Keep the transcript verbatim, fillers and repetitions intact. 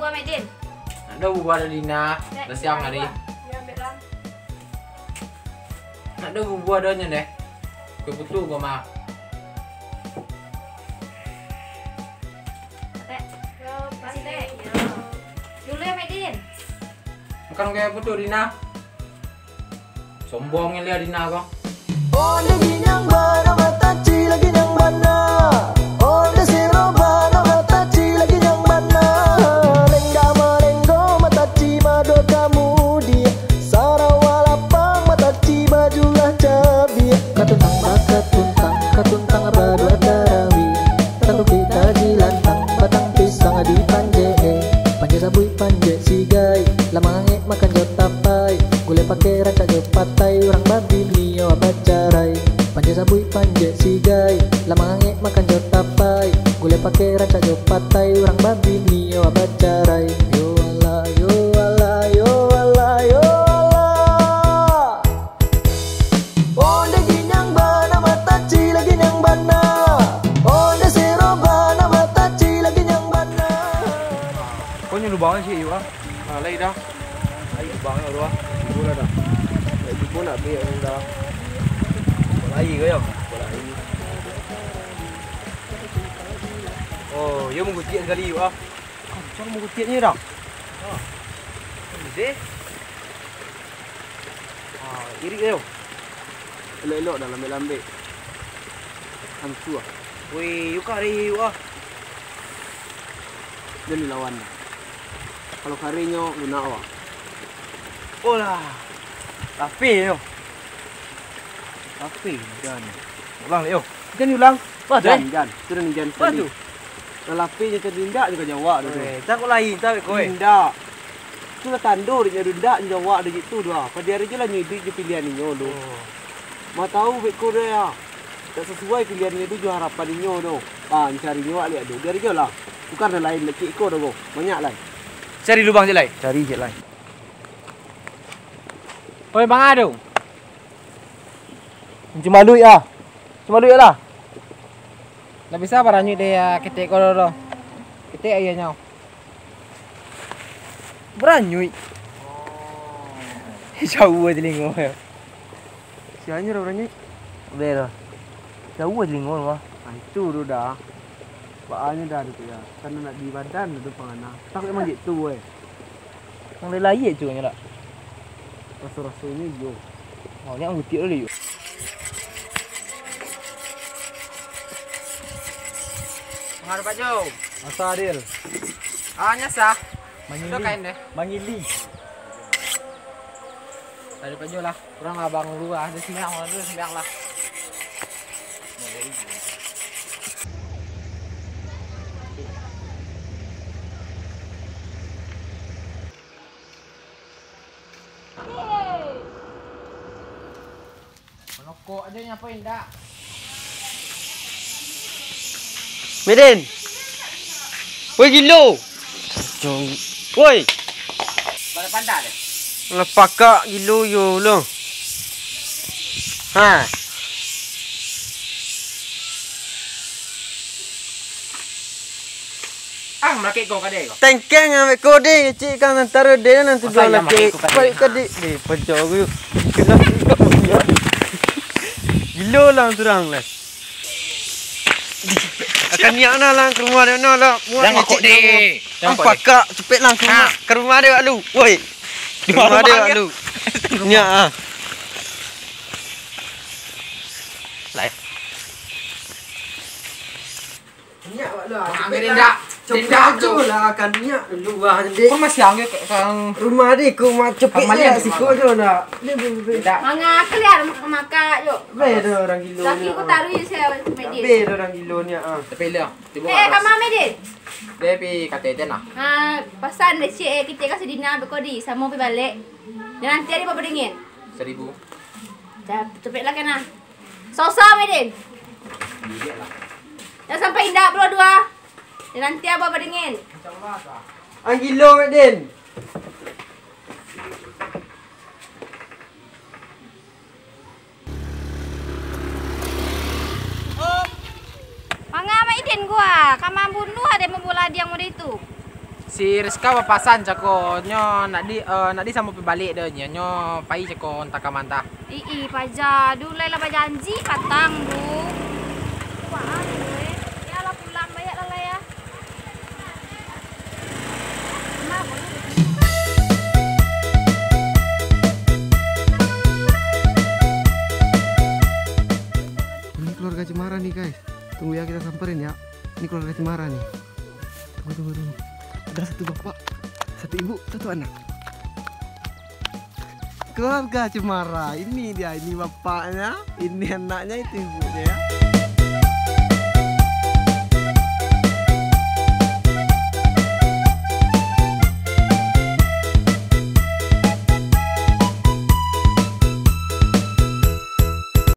Buah, Mek Din. Nak do buah ado Dina, dah siang hari. Yo, ambiak lah. Nak do buah ado nyo deh. Kue putu gua mah. Tek. Yo, Tek. Dulu yo, Mek Din. Makan kue putu, Dina. Sombong nyo liak Dina ko. Onde ginyang bana mataci lagi nyang bana. Onde siro bana mataci lagi nyang bana. Lengga malenggo mataci mado kamudi. Sarawa lapang mataci bajulah cabiak. Katuntang bakatuntang, katuntang badua tarawih. Tatupi taji lantang, batang pisang dipanjek, eh. Panjek sabuik panjek sigai, lah mangangek makan jo tapai. Gulai pakai rancak jo patai, urang babini yo bacarai. Panjek sabuik panjek sigai, lah mangangek makan jo tapai. Gulai pakai rancak jo patai, urang babini yo bacarai. Yo Allah, yo Allah, yo Allah, yo Allah. Onde ginyang bana mataci lagi nyang bana. Onde siro bana mataci lagi nyang bana. Kok nyo lubang sih, Yu, ah? Ah, lai dah. Lai lubang yo, ah. Bola dah. Lai lubang nak bek dah. Bola aia ko yo? Bola aia. Oh, yo mangutiak sakali, Yu, ah. Kancang mangutiaknyo dah. Ah. Deh. Ah, irik yo. Elok-elok dah, lambek-lambek. Hancua. Weh, yu kareh yu ah. Jan dilawan dah. Kalau karehnyo lunak awak. Oh lah. Lapeh yo. Lapeh jan. Ulang yo. Jan ulang. Wah, jan, jan. Sudah ni jan. Wah, tu. Lah lapeh jan tadi indak jo ka jawab tu. Weh, tak kok lain tak kok eh. Indak. Tu lah tando dek nyo tu indak jawab dek tu doh. Padi ari jo lah nyo iduik jo pilihan inyo tu. Oh. Ma tahu beko doh ya. Tak sasuai pilihan inyo tu jo harapan inyo tu. Ah, cari nyo awak liak tu. Biar jo lah. Tukar nan lain, lah cik iko doh ko. Banyak lai. Cari lubang cik lai. Cari cik lai. Oi, Bang Ado. Kunci maluik ah. Kunci maluik lah. Lah bisa baranyuik dek ya ketek ko doh. Ketek aia nyo. Baranyuik. Jauah telingo. Sia nyo dah baranyuik? Beh dah. Jauah telingo mah. Ah, itu tu dah. Baanyo dah tu ya. Kan nak di badan tu pangana. Tak emang gitu weh. Nang lai-lai curonyo dak? Raso-rasonyo iyo. Oh, ni anggutik dulu yo. Mangadu Pak Jo. Asa Adil. Ah, nyasah. Mangili. Sudah kain deh. Mangili. Tadi Pak Jo lah. Kurang abang dulu lah. Dia sembiang lah. Dia sembiang lah. Manokok aja nyapo indak. Midin. Woi, gilo. Woi. Pada pandak deh. Lah pakak gilo yo lo. Ha. Ah, malakek ko kadai ko. Tengkeng ambek ko deh, cik kan antaro deh nan tu. Masa dua iya lakek. Malakek ko kadai? Balik tadi. Eh, pancau aku yuk. Gilo lah surang lah. Akan niak nah lah ke rumah dia nah lah. Muak. Jangan ngecek kok deh. Jangan kok deh. Pakak cepet lah ke rumah. Ha. Ke rumah dia lu. Woi. Ke rumah dia lu. Niak ah. Lai. Minyak awak lah. Wah, cepet ambil lah. Indak. Cepet indak ajo tu lah, kan minyak dulu lah, dek. Kau masih angge kat kang. Rumah dek, kau ma-, cepet kamalian je siko ajo nak. Ni, ni, ni. Indak. Manga kalian makan-makan, yuk. Beh dah orang gilo ni. Laki ku taruh je saya, Medin. Beh dah orang gilo ni, ah. Tapi lah, tiba. Eh, kamar Medin. Dia pi kata dia nah. Ha, pasan dek cik, eh, kita kasih dina beko di, samo pi balik. Dan nanti ada apa dingin? Seribu. Dah, cepet lah kena. Sosa, Medin. Jangan sampai indak pulo dua. Dan nanti abah badingin. Ang gilo, Medin. Manga Mak Idin gua, ka mambunuah dek mambola diang mode itu. Si Rizka bapasan cako, nyo nak di, eh, nak di samo pai baliak doh nyo, nyo pai cako antah ka mantah. Ih, ih, paja, dulai lah bajanji patang tu. Wah, anu, eh. Ya lah, pulang, banyak lah, lah, ya. Kenapa? Ini keluarga Cemara nih, guys. Tunggu ya, kita samperin ya. Ini keluarga Cemara nih. Tunggu, tunggu, tunggu. Ada satu bapak, satu ibu, satu anak. Keluarga Cemara, ini dia, ini bapaknya, ini anaknya, itu ibunya ya.